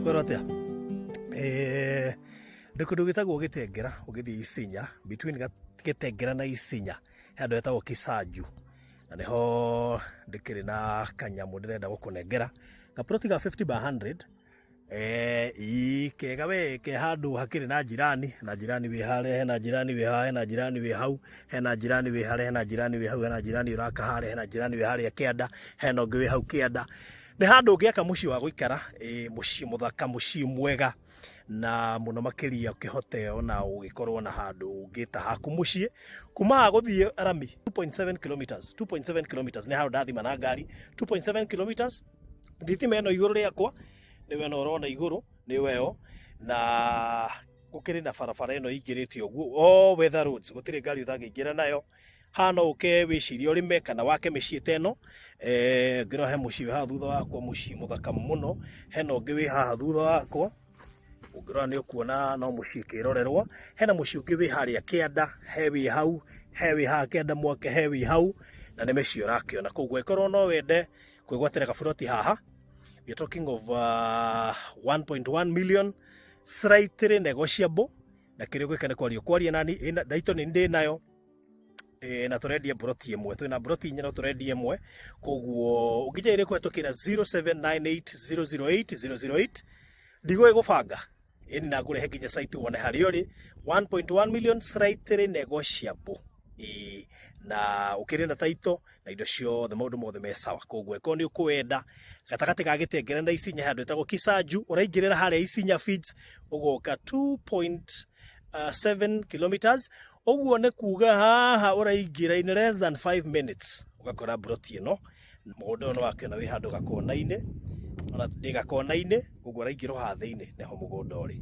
Kwĩrwo atĩa? Ndĩ kũndũ gwĩtagwo Gĩtengera, ũgĩthiĩ Isinya, between Gĩtengera na Isinya, he handũ hetagwo Kisanju. Na nĩho ndĩkĩrĩ na kanyamũ ndĩrenda gũkũnengera. Gaploti ga 50 by 100. Ii kega we ke handũ hakĩrĩ na njirani, na njirani wĩ harĩa, hena njirani wĩ haha, hena njirani wĩ hau, hena njirani wĩ harĩa, hena njirani wĩ hau, hena njirani ũraka harĩa, hena njirani wĩ harĩa kĩanda, hena ũngĩ wĩ hau kĩanda. Nĩ handũ ũngĩaka mũciĩ wa gũikara, mũciĩ mũthaka, mũciĩ mwega, na mũno makĩria ũkĩhote ona ũgĩkorwo na handũ ũngĩta haku mũciĩ. Kuma haha gũthiĩ rami 2.7 kilometers, 2.7 kilometers nĩ handũ ndathima na ngari, 2.7 kilometers. Thitima ĩno igũrũ rĩakwa, nĩwe ĩno ũrona igũrũ, nĩwe ĩyo, na gũkĩrĩ na barabara ĩno ĩingĩrĩte ũguo, all weather roads, gũtirĩ ngari ũtangĩingĩra nayo. Haha no ũke wĩcirie ũrĩme kana wake mĩciĩ ta ĩno. Ngĩrora he mũciĩ wĩ haha thutha wakwa, mũciĩ mũthaka mũno. Hena ũngĩ wĩ haha thutha wakwa, ũngĩrora nĩ ũkuona no mũciĩ kĩrorerwa. Hena mũciĩ ũngĩ wĩ harĩa kĩanda, he wĩ hau, he wĩ haha kĩanda mwake, he wĩ hau, na nĩ mĩciĩ ũrakĩona. Koguo ĩkorwo no wende kwĩgwatĩra gaburoti haha, we are talking of 1.1 million, slightly negotiable, na kĩrĩa ũgwĩka nĩ kwaria kwaria nani, ndaitũ nĩ ndĩ nayo. Na tũrendia mburoti ĩmwe, twĩna mburoti inya no tũrendia ĩmwe. Koguo ũngĩnjaire kũhetũkĩra 0798008008, ndigũĩ gũbanga ĩni na ngũrehe nginya site wone harĩa ũrĩ. 1.1 million, slightly negotiable. Ĩĩ, na ũkĩrĩ na title na indo ciothe, maũndũ mothe me sawa. Koguo ĩkorwo nĩ ũkwenda, gatagatĩ ga Gĩtengera na Isinya, handũ hetagwo Kisanju, ũraingĩrĩra harĩa Isinya Feeds, ũgoka 2.7 kilometers. Ũguo nĩ kuga haha ũraingĩra in less than 5 minutes ũgakora mburoti ĩno. Mũgũnda ũyũ nĩ wakĩona wĩ handũ gakona-inĩ, ona ndĩ gakona-inĩ, koguo ũraingĩra o haha thĩinĩ nĩho mũgũnda ũrĩ.